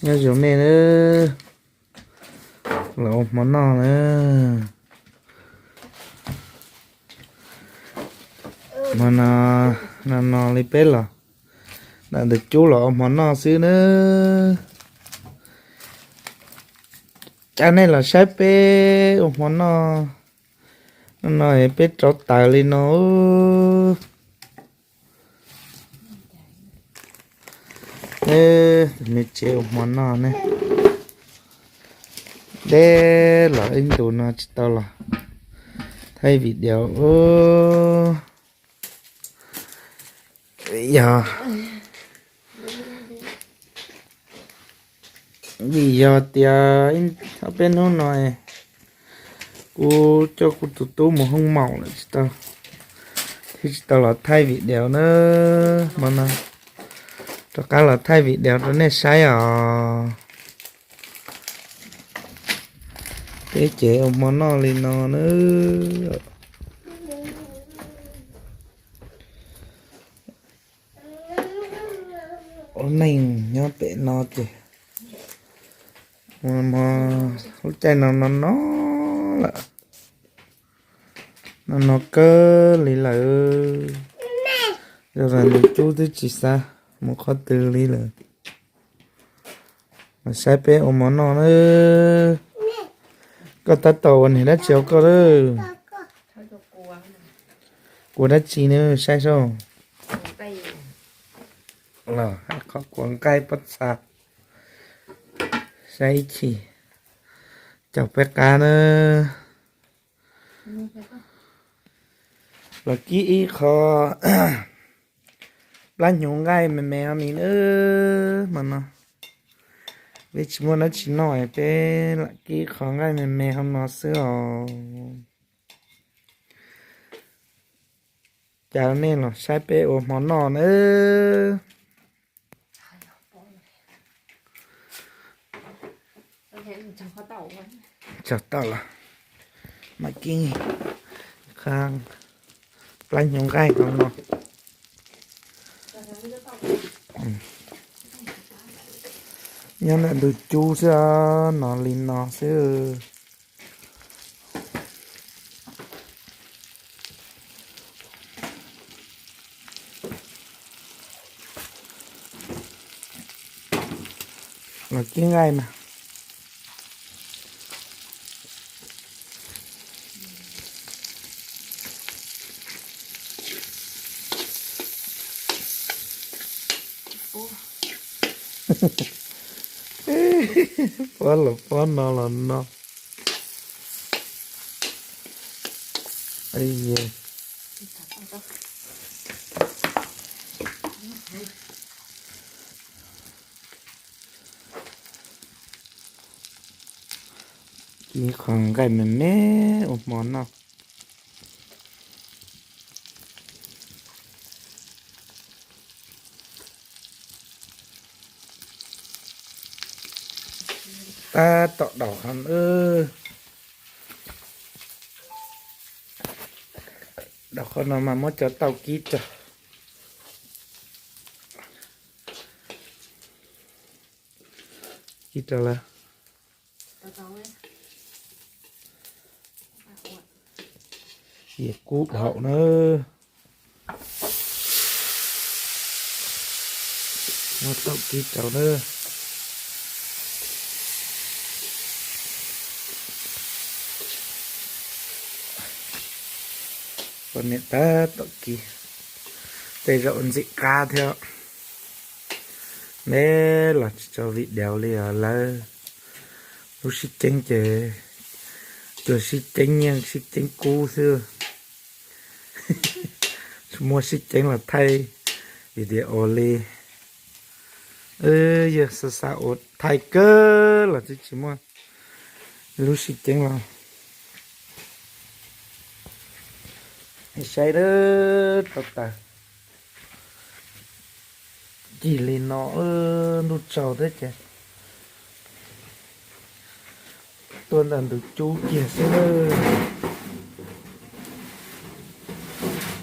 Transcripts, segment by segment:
Nyob zoo nej nawb, los ua hmo noj na. Hmo no, no no li peb los, ntawm ntawm cub los ua hmo noj xwb na. Cov nej los saib peb ua hmo noj, no no peb rauv taws li no. Tus me tsev ua hmo noj ne, deb los ib ntus no tsis tau los thaij video. Yog vim yog tias ob peb hnub no kuv coj kuv tus tub mus hoob maum lawm, thiaj tsis tau los thaij video na. Hmo no rov qab los thaij video rau nej saib os. Peb ces ua hmo noj li no na. Ua neej nyob pem no ces, lub caij no no no lawm, no no kawg li lawm. Yog nws cub twb tsis xav mus qhov twg li lawm. Mas saib peb ua hmo noj na. Koj tab tom ua niag dab tsi os koj lawm? Kua dab tsi ne, saib saib. Los hais qhov kua nqaij pob txha, saib ib chim, caum peb qab na. Los kib ib qho plab hnyuv nqaij me me no ni na. Hmo no peb tsis muaj dab tsi noj, peb lam kib qho nqaij me me hauv no xwb os. Cas nej los saib peb ua hmo noj na. Tsaug tau los mam kib qho plab hnyuv nqaij hauv no. Nyob ntawm ntug cub xwb, no li no xwb. Los kib nqaij mas. Pob los pob no los no. Kib qho nqaij me me ua hmo noj. Tab tom daus qhov, daus qhov no mas muab cov tauj kib rau. Kib rau lawm. Ces kub dhau na. Muab tauj kib rau na. Poj niam tab tom kib, tej zaum ntxim qab thiab. Neb los tsis tso video li os lawm. Lub sib ceeb ces tsuas sib ceeb nyiaj sib ceeb kub xwb. Tsis muaj sib ceeb los thaij video li. Yog xav xav ua thaij kawg los twb tsis muaj lub sib ceeb los. Saib dawb tau tas cig li no, ntuj tsaus thiab ces tuaj ntawm ntug cub kiag xwb.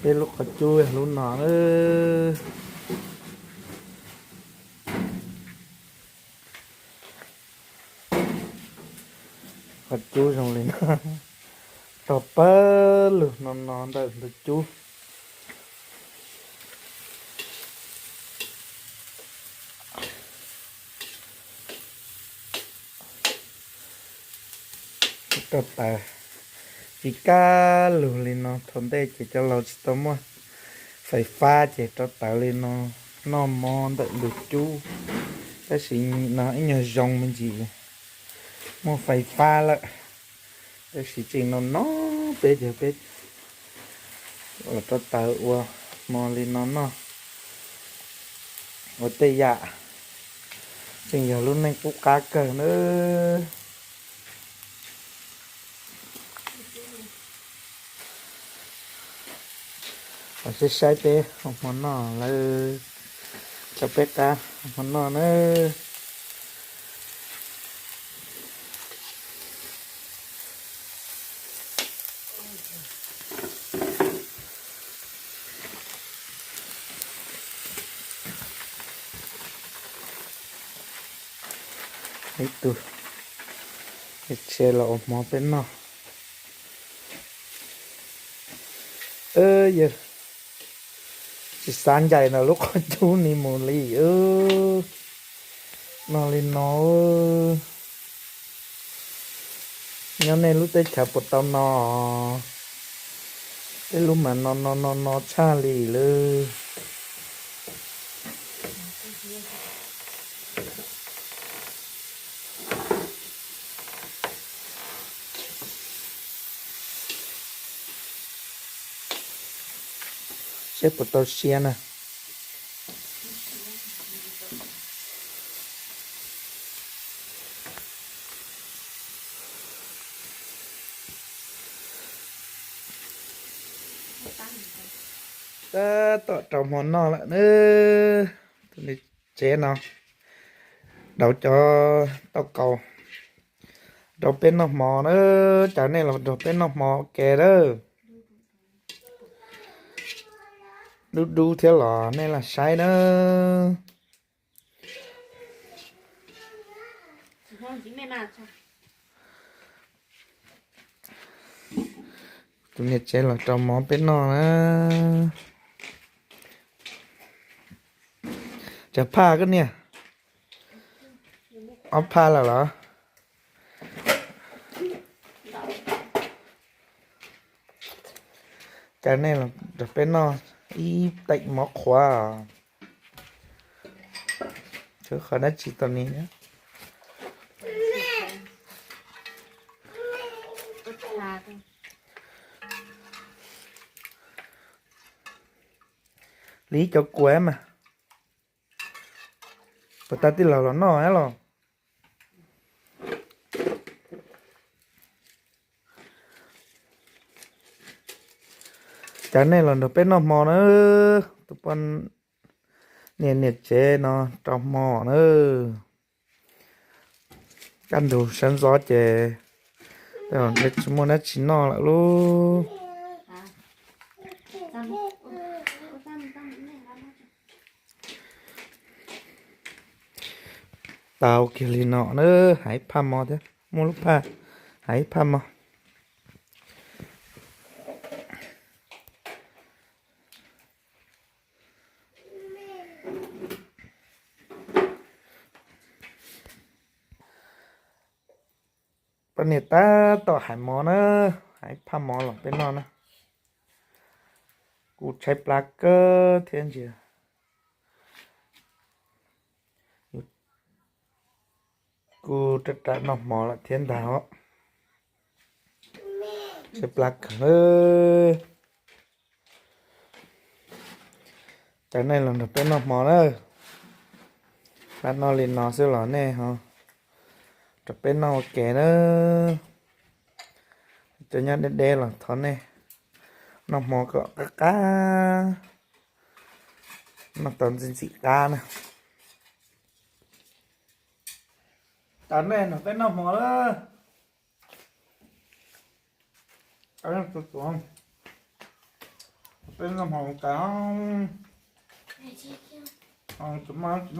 Peb lub qhov cub yog lub no. Cub zoo li no, rog pawg lug no no ntawm ntug cub. Rog tawv tsis kaj lug li no, thaum ntej ces cov laus tsis tau muaj fais fab ces rog tawv li no noj mov ntawm ntug cub. Tab sis no ib nyuag zoo me ntsis muaj fais fab lawm, tab sis tseem no no peb ces peb los rog tawv ua hmo li no noj ua tej yam, tseem yog lub neej qub qab kawg nawb. Los saib saib peb ua hmo noj lawm, tso peb qab ua hmo noj nawb. Ib tug tsev los ua hmo peb noj. Yawg tsis xav ncaim ntawm lub qhov cub ni mus li. No li no, nyob nej lub teb chaws puas tau no? Peb lub mas no no no no tshaj li lawm. Seb puas tau siab na. Tab tom rau hmo noj lawm nawb. Tus niam tsev no dauv cov tauj kaus rau peb noj hmo na. Cas nej los nrog peb noj hmo ua ke lawm. Dub dub thiab los nej los saib na. Tus niam tsev los rau mov peb noj na. Cov phaj koj niam, ob phaj lawm los? Cas nej los nrog peb noj ib teem mov qhuav. Tshuav qhov dab tsi tau ni? Li cov kua mas puas tau tij laug los noj los? Cas nej los nrog peb noj hmo na? Tus poj niam niam tsev no rau hmo na. Kaj ntug sawv ntxov ces tsis muaj dab tsi noj lawm lub. Tau kiag li no na, hais ib phaj mov thiab, muaj lub phaj, hais ib phaj mov. Poj niam tab tom hais mov na, hais ib phaj mov los peb noj na. Kuv tshaib plab kawg thiab ntsia. Kuv rau ram noj hmo lawm thiab ntag os. Tshaib plab kawg. Cas nej los nrog peb noj hmo na. Pab noj li no xwb los nej ho rau peb noj ua ke na. Cov nyob deb deb los thov nej noj hmo kom qab qab, noj tau ntxim ntxim qab na. Cas nej nrog peb noj hmo na. Peb noj hmo cas tus mab tsis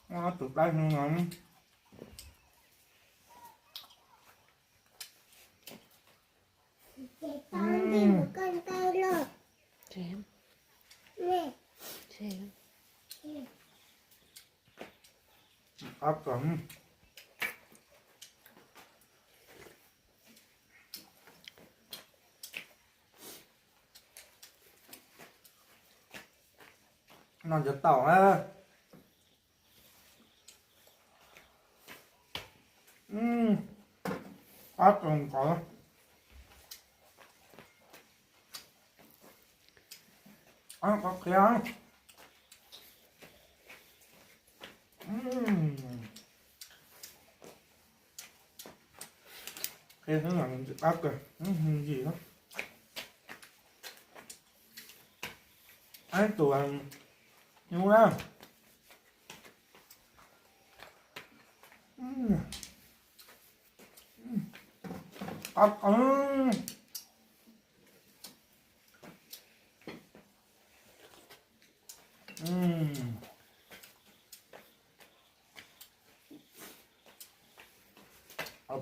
noj, tus plab hwv no. Qab kawg. Noj cov taum na. Qab kawg nkaus. Qab qab qhiab. Qhiab xwb los qab kawg, yim lawm. Ib tug nyuj na. Qab qab.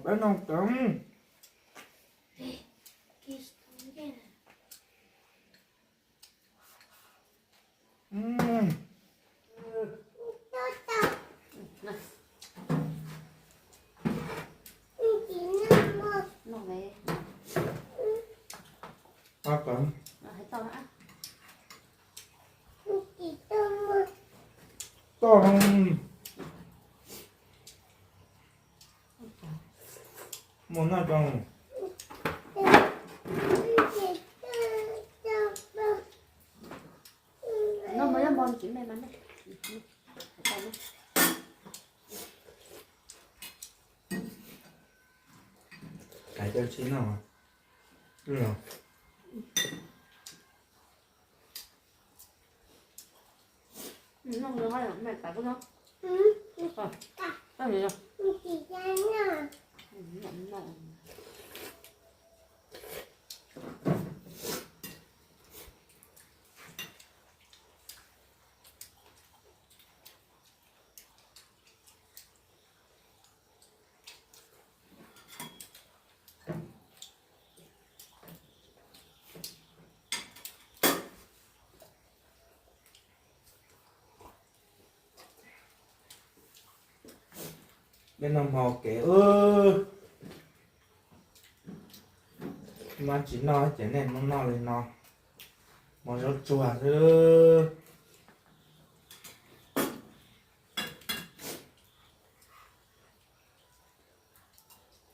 Peb noj cov. Toj, muaj noj tso. Hais cov tsis noj. Peb noj hmo kev, mas tsis noj ces nej hnub noj li no, hmo zaub tsuag xwb.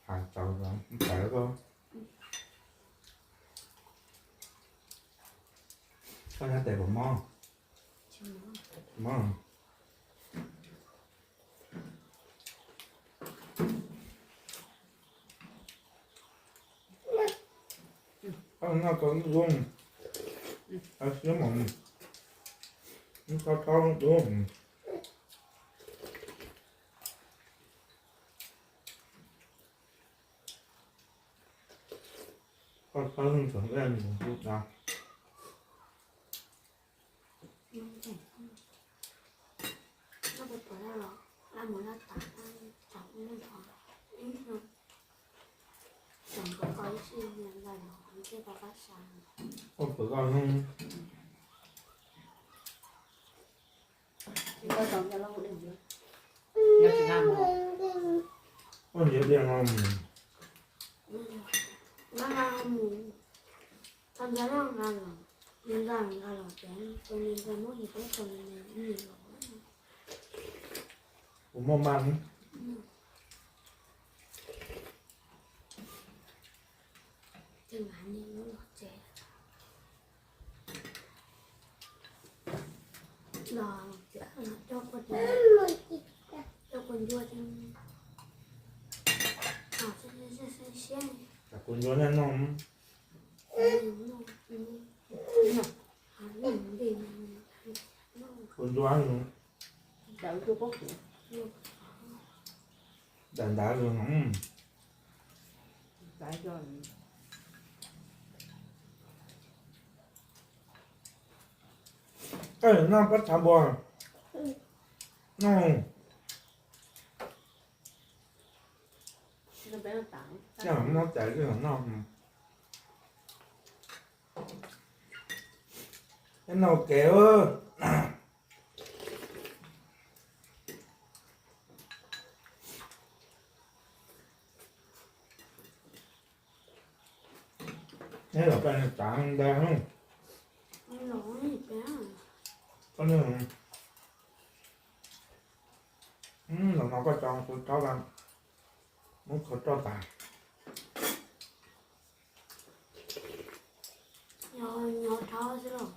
Has tau, tawv koj, koj nyob tes puas mob? Mob. Koj noj koj ib lub, siab mas, ib thob thob lub. Koj thawb ntawm ej mus hu tau. Ua pwv koj hnub. Ua ntsiav diaj no. Kuv muaj mas. Kuv ntsuab nej noj. Kuv ntsuab, daim ntav zoo. Noj pob txha npua. Noj, noj tais noj. Noj kev. Neb los peb tsav ntawd. Los no koj tso kuv rhaub, muab kho roj tas. Nyob rhaub xwb los,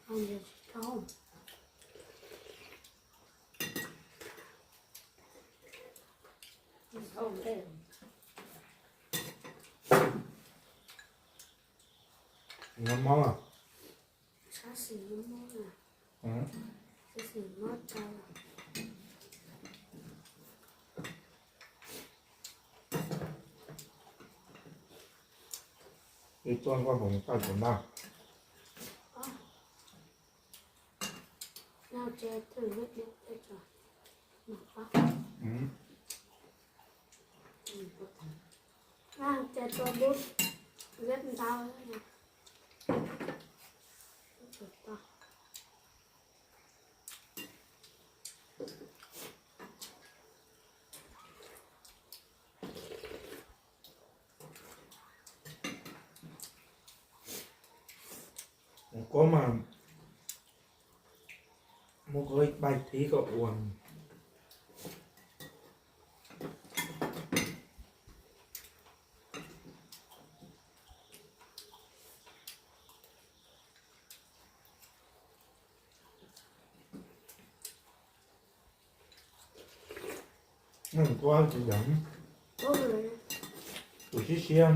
tsis rhaub. Noj mov. Sab xis noj mov, sab xis noj tsau. Ib tuaj nkauj hmoov toj cov ntag. Ces tua dub liab ntau. Mus koj mas, muab koj ib pai thib koj ua. Noj koj tsis yam, tus siab siab.